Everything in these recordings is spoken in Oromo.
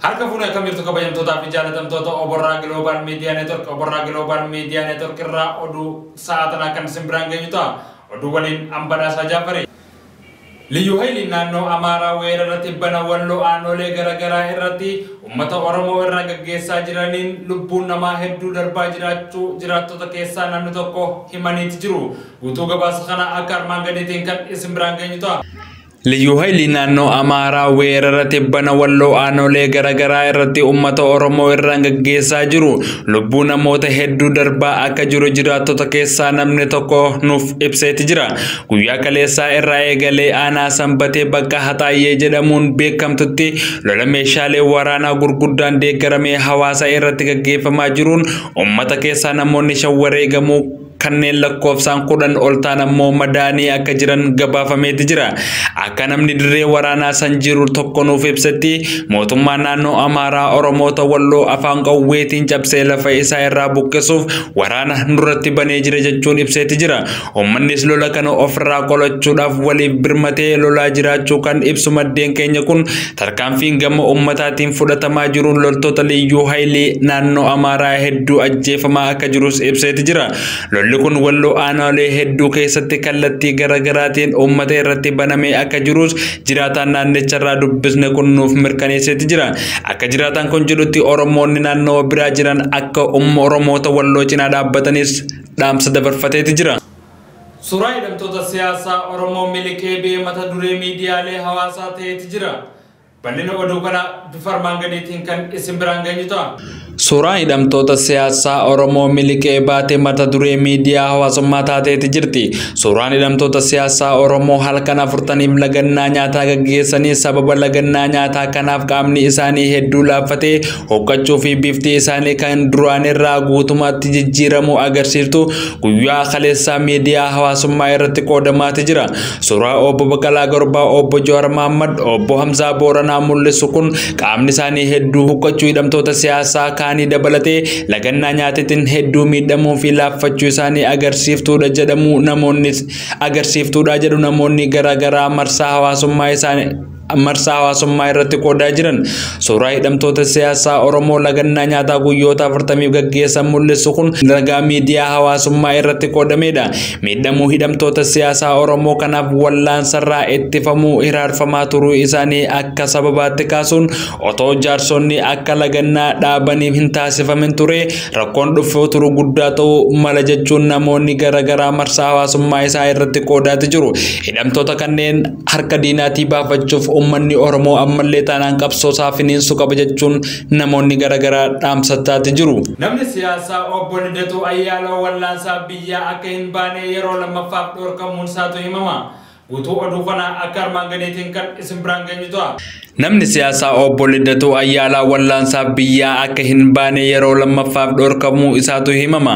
Harka fuunee akkam jirtu kabajamtootaa fi jaalatamtoota Oborraa Global Media Network. Oborraa Global Media Network irraa oduu sa'a tanaa kan isin biraan geenyu ta'a. Oduu waliin Ambadhaasaa Jaafari. Liyyuu Hayiliin naannoo Amaaraa weerara tibbana Walloo aanolee garaagaraa irratti uummata Oromoo irraa gaggeessaa jiraniin lubbuun namaa hedduu darbaa jiraachuu jiraattota keessaa namni tokko himaniiti jiru. Guutuu gabaasa kana akka armaan gadiitiin kan isin biraan geenyu ta'a. Liyyuu Hayiliin naannoo Amaaraa weerara tibbana Walloo aanolee garaagaraa irratti uummata Oromoo irraan gaggeessaa jiru. Lubbuu namoota hedduu darbaa akka jiru jiraattota keessaa namni tokko nuuf ibseeti jira. Guyyaa kaleessaa irraa eegalee aanaa Sanbatee bakka Haxaayyee jedhamuun beekamtutti lola meeshaalee waraanaa gurguddaan deeggaramee hawaasa irratti gaggeeffamaa jiruun uummata keessaa namoonni 5 wareegamuu kanneen lakkoofsaan 10 ol ta'an ammoo madaanii akka jiran gabaafameeti jira. Akka namni dirree waraanaa san jiru tokko nuuf ibsetti mootummaan naannoo Amaaraa Oromoota Walloo afaan qawweetiin cabsee lafa isaa irraa buqqisuuf waraana nurratti banee jira jechuun ibseeti jira. Uummannis lola kana ofirraa qolachuudhaaf waliif birmatee lolaa jiraachuu kan ibsu maddeen keenya kun tarkaanfiin gama uummataatiin fudhatamaa jiruun loltoota Liyyuu Hayilii naannoo Amaaraa hedduu ajjeefamaa akka jirus ibseeti jira. Lolli kun Walloo aanolee hedduu keessatti kallattii garaagaraatiin uummata irratti banamee akka jirus jiraataan naannicharraa dubbisne kun nuuf mirkaneesseeti jira. Akka jiraataan kun jedhutti Oromoonni naannoo biraa jiran akka Oromoota Walloo cinaa dhaabbatanis dhaamsa dabarfateeti jira. Suuraa hidhamtoota siyaasaa Oromoo miliqee ba'e mata duree miidiyaalee hawaasaa ta'eeti jira. Bal'ina oduu kana bifa armaan gadiitiin kan isin biraan geenyu ta'a. Suuraan hidhamtoota siyaasaa Oromoo miliqee baate mata duree miidiyaa hawaasummaa taateeti jirti. Suuraan hidhamtoota siyaasaa Oromoo halkan 40 lagannaa nyaataa gaggeessanii sababa lagannaa nyaataa kanaaf qaamni isaanii hedduu laaffatee hoqqachuu fi bifti isaanii kan duraan irraa guutummaatti jijjiiramuu agarsiiftu guyyaa kaleessaa miidiyaa hawaasummaa irratti qoodamaati jira. Suuraa obbo Baqqalaa Garbaa, obbo Jawaar Mohammad, obbo Hamzaa Booranaa mul'isu kun qaamni isaanii hedduu huqqachuu hidhamtoota siyaasaa kaanii dabalatee lagannaa nyaataatiin hedduu miidhamuu fi laaffachuu isaanii agarsiiftuudha jedhamu namoonni agarsiiftuudha jedhu namoonni garaagaraa marsaa hawaasummaa isaanii marsaa hawaasummaa irratti qoodaa jiran. Suuraa hidhamtoota siyaasaa Oromoo lagannaa nyaataa guyyoota 40 gaggeessan mul'isu kun ragaa miidiyaa hawaasummaa irratti qoodamedha. Miidhamuu hidhamtoota siyaasaa Oromoo kanaaf wallaansarraa ittifamuu hiraarfamaa turuu isaanii akka sababaatti kaasuun otoo jaarsonni akka lagannaa dhaabaniif hin taasifamin ture rakkoon dhufuu turu guddaa ta'uu mala jechuun namoonni garaagaraa marsaa hawaasummaa isaa irratti qoodaati jiru. Hidhamtoota kanneen harka diinaatii baafachuuf uummanni Oromoo ammallee taanaan qabsoo isaa finiinsuu qaba jechuun namoonni garaagaraa dhaamsataati jiru. Namni siyaasaa obbo Lidatuu Ayyaalaw wallaansaa biyyaa akka hin baane yeroo lammaffaaf dhorkamuun isaatu himama. Guutuu oduu kana akka armaan gadiitiin kan isin biraan geenyu ta'a. Namni siyaasaa obbo Lidatuu Ayyaalaa wallaansaaf biyyaa akka hin baane yeroo lammaffaaf dhorkamuu isaatu himama.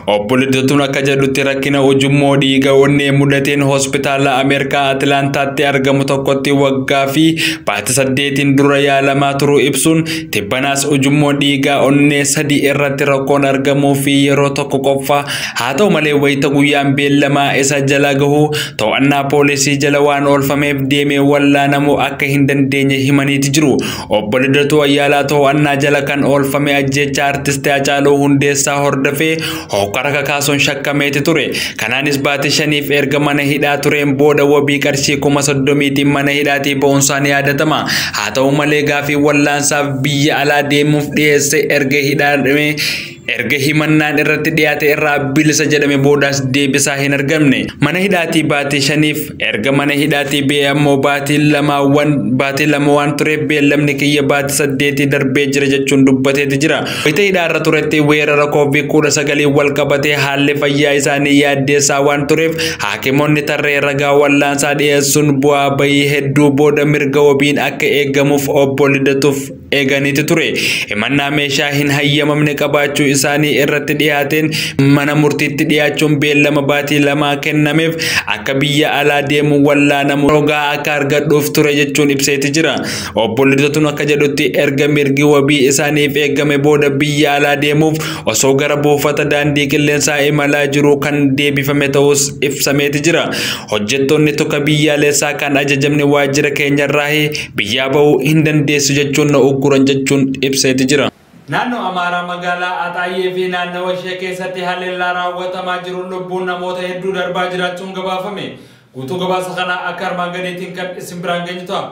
Obbo Lidatuun akka jedhutti rakkina ujummoo dhiiga onnee mudateen hospitaala Ameerikaa Atilaantaatti argamu tokkotti waggaa fi baatii 8 dura yaalamaa turuu ibsuun tibbanaas ujummoo dhiigaa onnee 3 irratti rakkoon argamuu fi yeroo tokko qofa haa ta'u malee wayita guyyaan beellamaa isa jala gahu to'annaa poolisii jala waan oolfameef deemee wallaanamuu akka hin dandeenye himaniiti jiru. Obbo Lidatuu Ayyaalaa to'annaa jala kan oolfame ajjeechaa artistii Hacaaluu Hundeessaa hordofee hokkara kakaasuun shakkameeti ture. Kanaanis baatii 5 erga mana hidhaa tureen booda wabii qarshii 30,000 mana hidhaatii ba'uunsaan yaadatama. Haa ta'u malee gaafii wallaansaaf biyya alaa deemuuf dhiyeesse erga hidhamee Erga himannaan irratti dhiyaate irraa bilisa jedhame boodaas deebisaa hin argamne. Mana hidhaatii baatii 5 erga mana hidhaatii ba'ee ammoo baatii 2 waan tureef beellamni kiyya baatii 8 darbee jira jechuun dubbateeti jira. Wayita hidhaarra turetti weerara COVID-19 wal qabatee haalli fayyaa isaanii yaaddeessaa waan tureef haakimoonni tarree ragaa wallaansaa dhiyeessuun bu'aa bayii hedduu booda mirga wabiin akka eegamuuf obbo Lidatuuf eeganiiti ture. Himannaa meeshaa hin hayyamamne qabaachuu isaanii irratti dhiyaateen mana murtiitti dhiyaachuun beellama baatii 2 kennameef akka biyya alaa deemu wallaanamu rogaa akka argadhuuf ture jechuun ibseeti jira. Obbo Lidatuun akka jedhutti erga mirgi wabii isaaniif eegame booda biyya alaa deemuuf osoo gara buufata daandii qilleensaa imalaa jiru kan deebifame ta'us ibsameeti jira. Hojjettoonni tokko biyyaalessaa kan ajajamne waajjira keenyarraa biyyaa bahuu hin dandeessu jechuun na ugguran jechuun ibseeti jira. Naannoo Amaaraa magaalaa Axaayyee fi naannawa ishee keessatti haleellaa raawwatamaa jiru lubbuun namoota hedduu darbaa jiraachuun gabaafame. Guutuu gabaasa kanaa akka armaan gadiitiin kan isin biraan geenyu ta'a.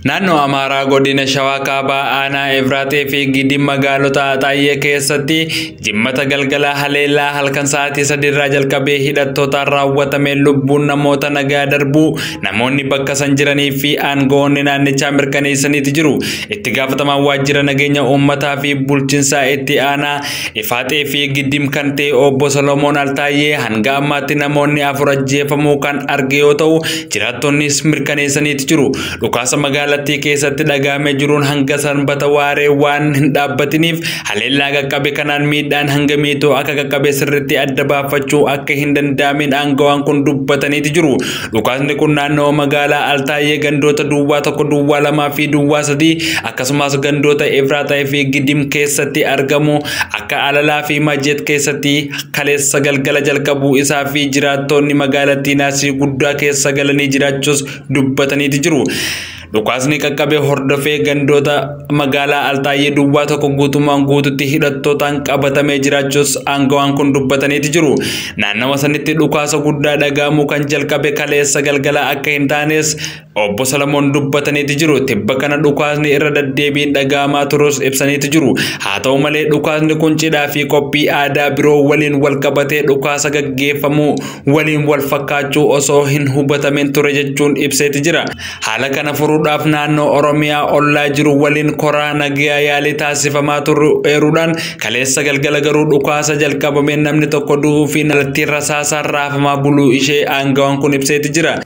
Naannoo Amaaraa godina Shawaa Kaabaa aanaa Efraatee fi Gidim magaalota Axaayyee keessatti jimmata galgala haleellaa halkan sa'aatii 3 irraa jalqabee hidhattootaan raawwatame lubbuun namoota nagaa darbuu namoonni bakka san jiranii fi aangawoonni naannichaa mirkaneessaniiti jiru. Itti gaafatamaan waajjira nageenya uummataa fi bulchiinsaa itti aanaa Efraatee fi Gidim kan ta'e obbo Solomoon Altaayyee hanga ammaatti namoonni 4 ajjeefamuu kan arge yoo ta'u jiraattonnis mirkaneessaniiti jiru. Dhukaasa magaalattii keessatti dhagaamee jiruun hanga sanbata waaree waan hin dhaabbatiniif haleellaa qaqqabe kanaan miidhaan hanga miitoo akka qaqqabe sirriitti adda baafachuu akka hin danda'amin aangawaan kun dubbataniiti jiru. Dhukaasni kun naannoo magaalaa Altaayyee gandoota duwwaa 1, duwwaa 2 fi duwwaa 3 akkasumas gandoota Efraataa fi Gidim keessatti argamu akka Alalaa fi Majeet keessatti kaleessa galgala jalqabuu isaa fi jiraattonni magaalattii naasii guddaa keessa galanii jiraachuus dubbataniiti jiru. Dhukaasni qaqqabe hordofee gandoota magaalaa Altaayyee duwwaa 1 guutummaan guututti hidhattootaan qabatamee jiraachuus aangawaan kun dubbataniiti jiru. Naannawa sanitti dhukaasa guddaa dhagaamuu kan jalqabe kaleessa galgala akka hin taanes obbo Solomoon dubbataniiti jiru. Tibba kana dhukaasni irra deddeebiin dhagaamaa turus ibsaniiti jiru. Haa ta'u malee dhukaasni kun cidhaa fi qophii aadaa biroo waliin wal qabatee dhukaasa gaggeeffamuu waliin wal fakkaachuu osoo hin hubatamin ture jechuun ibseeti jira. Haala kana furuudhaaf naannoo Oromiyaa ollaa jiru waliin koraa nagaa yaalii taasifamaa turu eeruudhaan kaleessa galgala garuu dhukaasa jalqabameen namni tokko du'uu fi nalattiin rasaasaan raafamaa buluu ishee aangawaan kun ibseeti jira.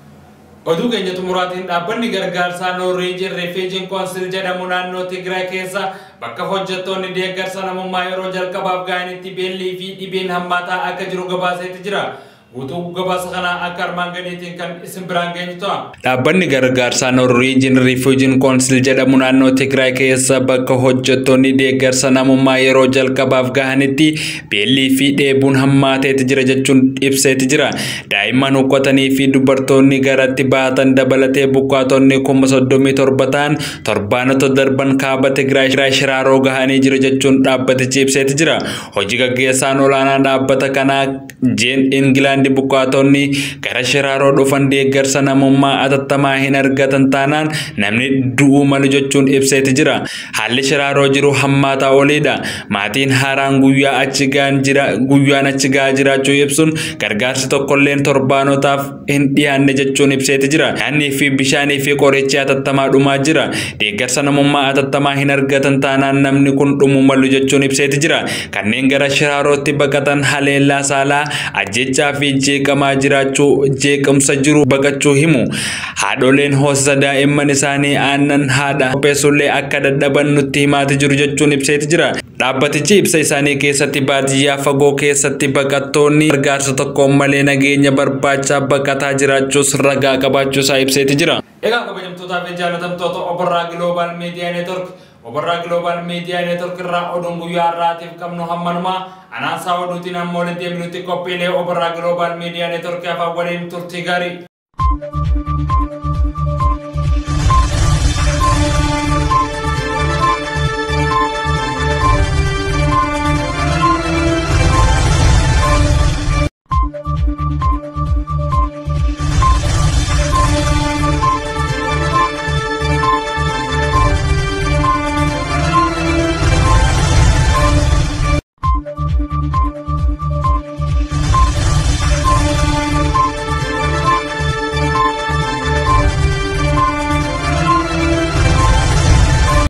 Oduu keenya xumuraatiin dhaabbanni gargaarsaa Norwegian Refugee Council jedhamu naannoo Tigraay keessa bakka hojjettoonni deeggarsa namummaa yeroo jalqabaaf ga'anitti beellii fi dhibeen hammaataa akka jiru gabaaseeti jira. Guutuu gabaasa kanaa akka armaan gadiitiin kan isin biraan geenyu ta'a. Dhaabbanni gargaarsaa Norwegian Refugee Council jedhamu naannoo Tigraay keessa bakka hojjettoonni deeggarsa namummaa yeroo jalqabaaf gahanitti beellii fi dheebuun hammaateeti jira jechuun ibseeti jira. Daa'imman huqqatanii fi dubartoonni garatti baatan dabalatee buqqaatonni 37,000 ta'an torbaanota darban kaaba Tigraay Shiraaroo gahanii jiru jechuun dhaabbatichi ibseeti jira. Hojii gaggeessaan olaanaa dhaabbata kanaa Jeen Ingilaand buqqaatonni gara Shiraaroo dhufan deeggarsa namummaa atattamaa hin argatan taanaan namni du'uu malu jechuun ibseeti jira. Haalli Shiraaroo jiru hammaataa oliidha. Maatiin haaraan guyyaan achi gahaa jiraachuu ibsuun gargaarsi tokkolleen torbaanotaaf hin dhiyaanne jechuun ibseeti jira. Nyaannii fi bishaanii fi qorichi atattamaa dhumaa jira. Deeggarsa namummaa atattamaa hin argatan taanaan namni kun dhumuu malu jechuun ibseeti jira. Kanneen gara Shiraarootti baqatan haleellaa saalaa ajjechaa fi jeeqamaa jiraachuu jeequmsa jiru baqachuu himu. Haadholeen hoosisa daa'imman isaanii aannan haadha qopheessullee akka dadhaban nutti himaati jiru jechuun ibseeti jira. Dhaabbatichi ibsa isaanii keessatti baadiyyaa fagoo keessatti baqattoonni gargaarsa tokkoon malee nageenya barbaachaa baqataa jiraachuus ragaa qabaachuusaa ibseeti jira. Egaa kabajamtootaa fi jaallatamtoota Obarraa Global Media Network Obarraa Global Media Network irraa oduun guyyaa har'aatiif qabnu hammanumaa anaansaa oduutiin ammoo walitti deebinutti qophiilee Obarraa Global Media Network afaan waliin turtii gaarii.